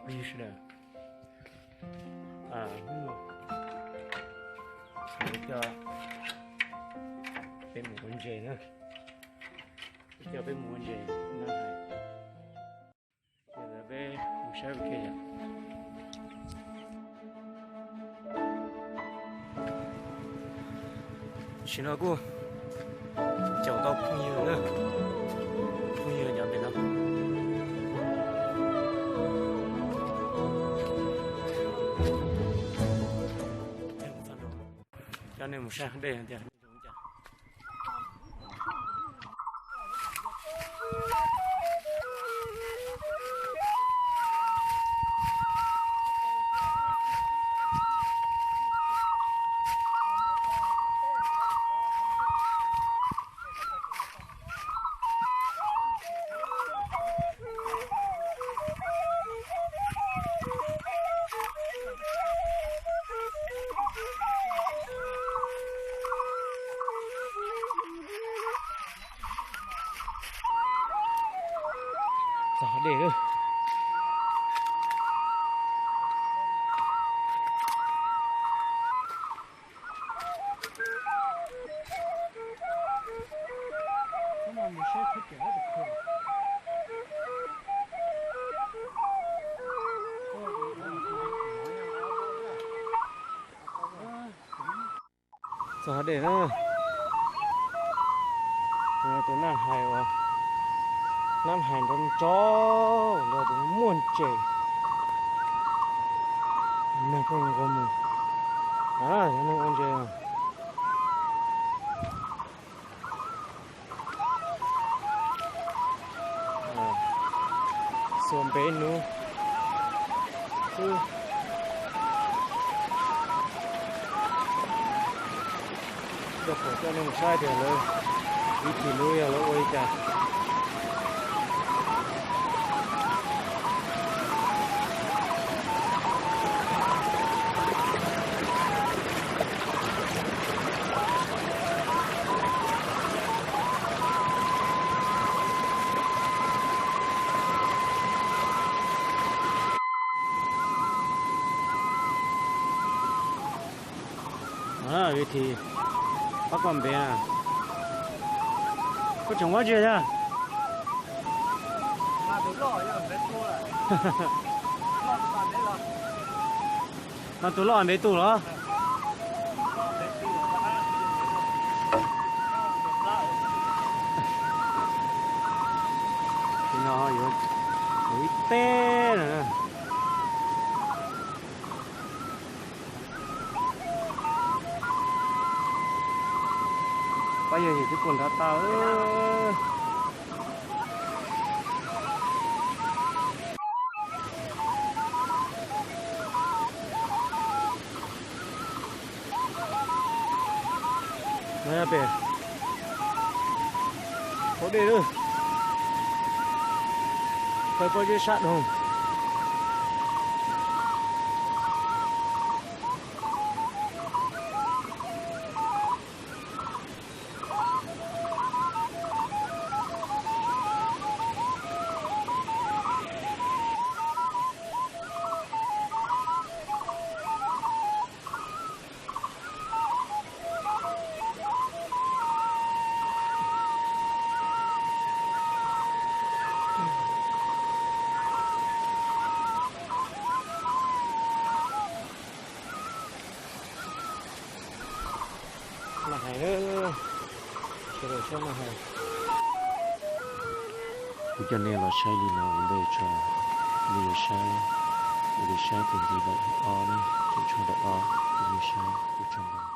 Phooj ywg sawv daws, hnub no kuv coj peb mus ua ntses na, kuv coj peb mus ua ntses na. Ces peb mus saib ua ke yom. Tam sim no kuj caum tau phooj ywg na, phooj ywg nyob pem no. Coj nej mus saib dej tias. Txog dej lawm. Txog dej na. Tus nab hais uas, nab hais nrov nrov, nrov tus muaj ntses. Neeg pheej nqua mus, yog neeg ua ntses. Xuas npev nuv xwb. Coj pom coj nej mus saib tias lawv ib chim nuv yog lawv ua li cas. Vim thi pab koj npev na. Koj tseem muab tsi yog? Mas tus loj npev tus los? Tus no yuav ib teb no. Pab yog yim twb kuj nrov tau. Pem hauv dej lawm, peb pab zeb sab dhau. Naj hais, sawv daws saib naj hais. Kuv coj nej los saib li no ua ntej tso, nej yuav saib, nej yuav saib tus ntiv daim ob na, tseem tshuav daim ob, nej yuav saib kuv tso ntawd.